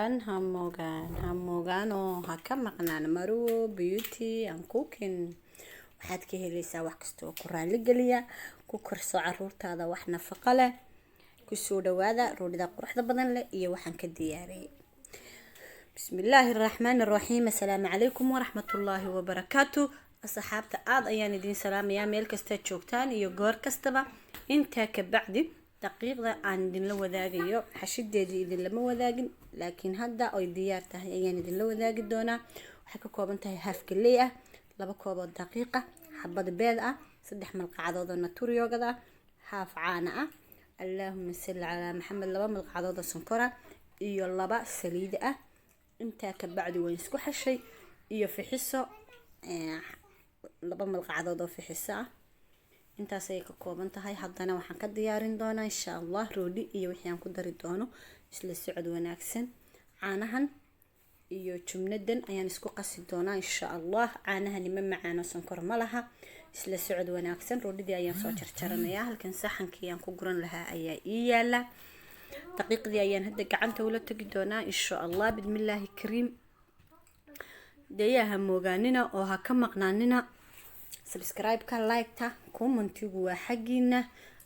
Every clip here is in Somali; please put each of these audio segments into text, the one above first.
Hamogaan, hamogaan, hamogaan oo ha ka maqnaan Marwo Beauty and Cooking. Waxaad ka helaysaa wax kasta oo ku raali geliya, ku korso caruurtaada wax nafaqo leh. Kusoo dhawaada roodhida quruxda badan leh iyo waxaan ka diyaariyay. Bismillaahi raxmaani raxiim. Assalaamu calaykum waraxmatullaahi wabarakaatu. Asxaabta, aada ayaan idiin salaamayaa meel kastaad joogtaan iyo goor kastaba. Intaa ka bacdi, daqiiqda aan idinla wadaagayo xashideedii idinlama wadaagin, laakiin hadda oy diyaar tahay ayaan idinla wadaagi doonaa. Waxay ka kooban tahay haaf galey ah, 2 koob oo daqiiqa, xabad beed ah, 3 malqacadood oo naturyogad ah, haaf caana ah, allaahuma salli calaa Maxamed, 2 malqacadood oo sonkora iyo 2 saliid ah. Intaa ka bacdi waan isku xashay iyo fixiso, 2 malqacadood oo fixiso ah. Intaas ayay ka kooban tahay. Haddana waxaan ka diyaarin doonaa, insha Allah, roodhi iyo wixii aan ku dari doono. Isla socod wanaagsan. Caanahan iyo jumnadan ayaan isku qasi doonaa, insha Allah. Caanahani ma macaano, sonkor ma laha. Isla socod wanaagsan. Roodhidii ayaan soo jarjaranayaa. Halkan saxankii aan ku guran lahaa ayaa ii yaala. Daqiiqdii ayaan hadda gacanta ula tegi doonaa, insha Allah, bismillaahi kariim. Deeyaa, ha moogaanina oo ha ka maqnaanina subscribe-ka, like-ta, commentigu waa xaggiina.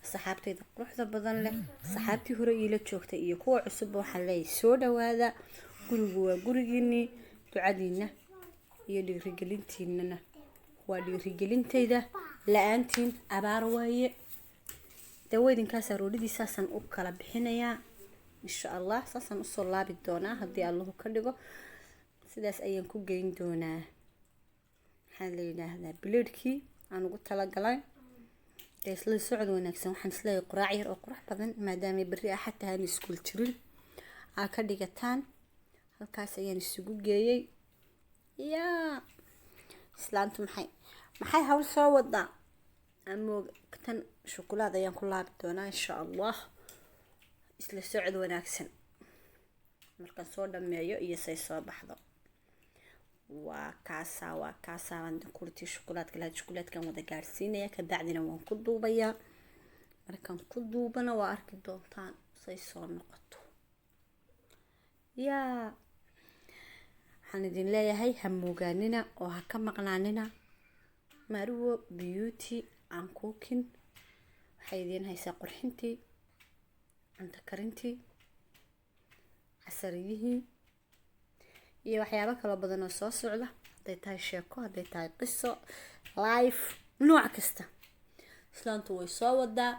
Asxaabtayda quruxda badan leh, asxaabtii hore iila joogtay iyo kuwa cusubba, waxaan leeyahay soo dhawaada. Gurigu waa gurigiinii. Ducadiina iyo dhiirigelintiinana waa dhiirigelintayda. La-aantiin abaar waaye. Daweydinkaasa roodhidii saasaan u kala bixinayaa, insha Allah. Saasaan usoo laabi doonaa haddii Allahu ka dhigo. Sidaas ayaan ku geyn doonaa. Maxaa la yidhaahdaa, bileedhkii aan ugu talagalay. Dee isla socod wanaagsan. Waxaan isleeyahay quraac yar oo qurux badan, maadaama berri axad tahay, aan iskuul jirin, aa ka dhigataan. Halkaas ayaan isugu geeyey. Yaa islaantu maxay hawl soo wadaa? Amoog tan shukulaad ayaan ku laabi doonaa, insha Allah. Isla socod wanaagsan. Markaan soo dhameeyo iyo say soo baxdo, waa kaasaa, waa kaasaa. Waan kurtii shukulaadka lahayd, shukulaadkan wada gaarsiinaya, kabacdina waan ku duubayaa. Markaan ku duubana waa arki doontaan say soo noqoto. Yaa waxaan idin leeyahay, ha moogaanina oo ha ka maqnaanina Marwo Beauty and Cooking. Waxay idiin haysaa qurxintii, cunto karintii, casariyihii iyo waxyaabo kaloo badan oo soo socda. Hadday tahay sheeko, hadday tahay qiso, life, nooc kasta islaantu way soo wadaa.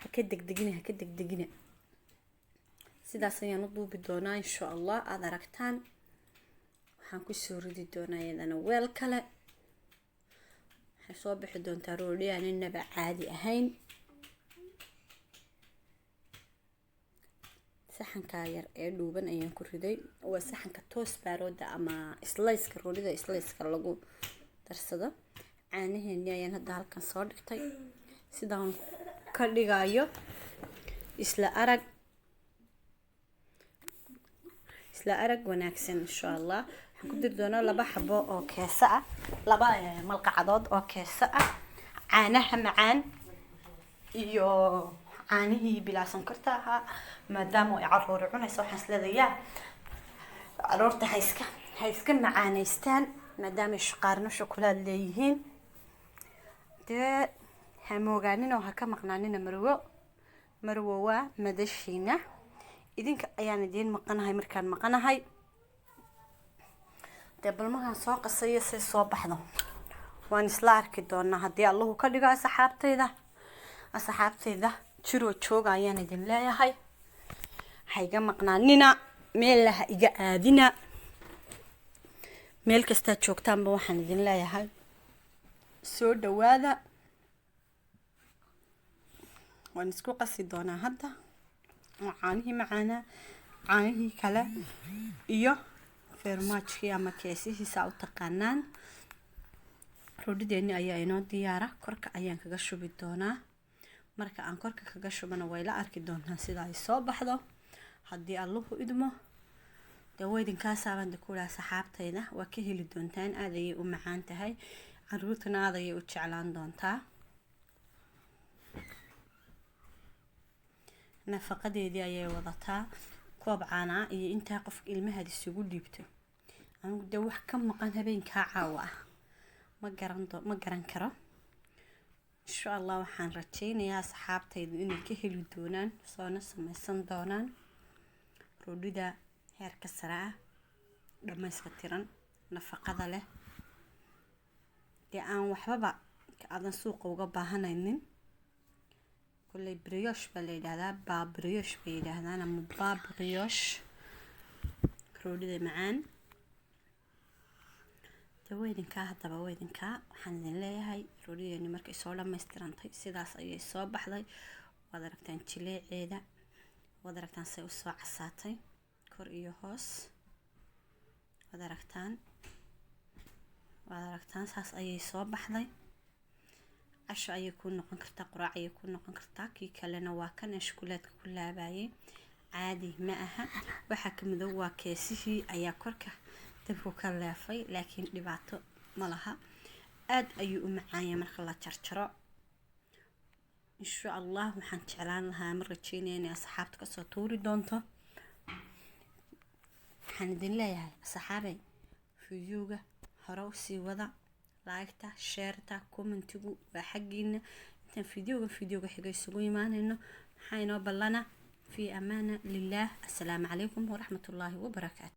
Ha ka degdegina, ha ka degdegina. Sidaas ayaan u duubi doonaa, insha Allah. Aada aragtaan, waxaan kusoo ridi doonaa iyadana weel kale. Waxay soo bixi doontaa roodhi aan inaba caadi ahayn. Saxanka yar ee dhuuban ayaan ku riday. Waa saxanka toos baarooda ama sliceka, roodhida sliceka lagu darsado. Caanaheeni ayaan hadda halkan soo dhigtay. Sidaan ka dhigayo isla arag, isla arag wanaagsan, insha Allah. Waxaan ku diri doonaa 2 xabo oo keesa ah, 2 malqacadood oo keesa ah, caanaha macaan iyo caanihii bilaa sonkorta ahaa. Maadaama ay caruuri cunayso, waxaan isleedayaa caruurta ha iska macaaneystaan, maadaama ay qaarno shukulaad leeyihiin. Dee ha moogaanin oo ha ka maqnaanina Marwo. Marwo waa madashiina. Idinka ayaan idiin maqanahay markaan maqanahay. Dee balmahaan soo qasayo, say soo baxdo waan isla arki doonaa haddii Allahu ka dhigo. Asxaabtayda, jiroo jooga ayaan idin leeyahay. Ha iga maqnaanina, meel ha iga aadina. Meel kastaad joogtaanba waxaan idin leeyahay soo dhawaada. Waan isku qasi doonaa hadda oo caanihii macaanaa, caanihii kale iyo feermaajkii ama keesihiisa u taqaanaan. Roodhideeni ayaa inoo diyaara. Korka ayaan kaga shubi doonaa. Marka aan korka kaga shubana way la arki doontaan sida ay soo baxdo haddii Allahu idmo. Dee weydinkaasaabaan ku dhaha, saxaabtayda, waa ka heli doontaan. Aada ayay u macaan tahay, caruurtana aada ayay u jeclaan doontaa. Nafaqadeedii ayay wadataa. Koob caanaa iyo intaa qofka ilmahaad isugu dhiibto. Anigu dee wax ka maqan habeenkaa caawa ah ma garan karo. Insha Allah waxaan rajeynayaa asxaabtaydu inay ka heli doonaan, soona sameysan doonaan roodhida heerka sare ah, dhammayska tiran, nafaqada leh, dee aan waxbaba aadan suuqa uga baahanaynin. Kolley brioche baa la yidhaahdaa, baa brioche bay yidhaahdaan ama baa brioche, roodhida macaan. Dee weydinkaa, haddaba weydinkaa waxaan idin leeyahay, roodhideeni markay soo dhammaystirantay sidaas ayay soo baxday. Waad aragtaan jileeceeda, waad aragtaan say usoo casaatay kor iyo hoos. Waad aragtaan, waad aragtaan, saas ayay soo baxday. Casho ayay ku noqon kartaa, quraac ayay ku noqon kartaa. Kii kalena waa kan ee shukuleedka ku laabayay. Caadi ma aha. Waxaa ka madow waa keesihii ayaa korka dabku ka leefay, laakiin dhibaato ma laha. Aada ayuu u macaanya marka la jarjaro. Insha Allah waxaan jeclaan lahaa, ma rajeynaya inay asxaabta kasoo tuuri doonto. Waxaan idin leeyahay asxaabay, fiidiyowga hore usii wada, like-ta, share-ta, comment-igu waa xaggiina. Intaan fiidiyowga xiga isugu imaanayno, maxaa inoo ballana? Fi amaana lillaah. Assalaamu calaykum waraxmatullaahi wabarakaatu.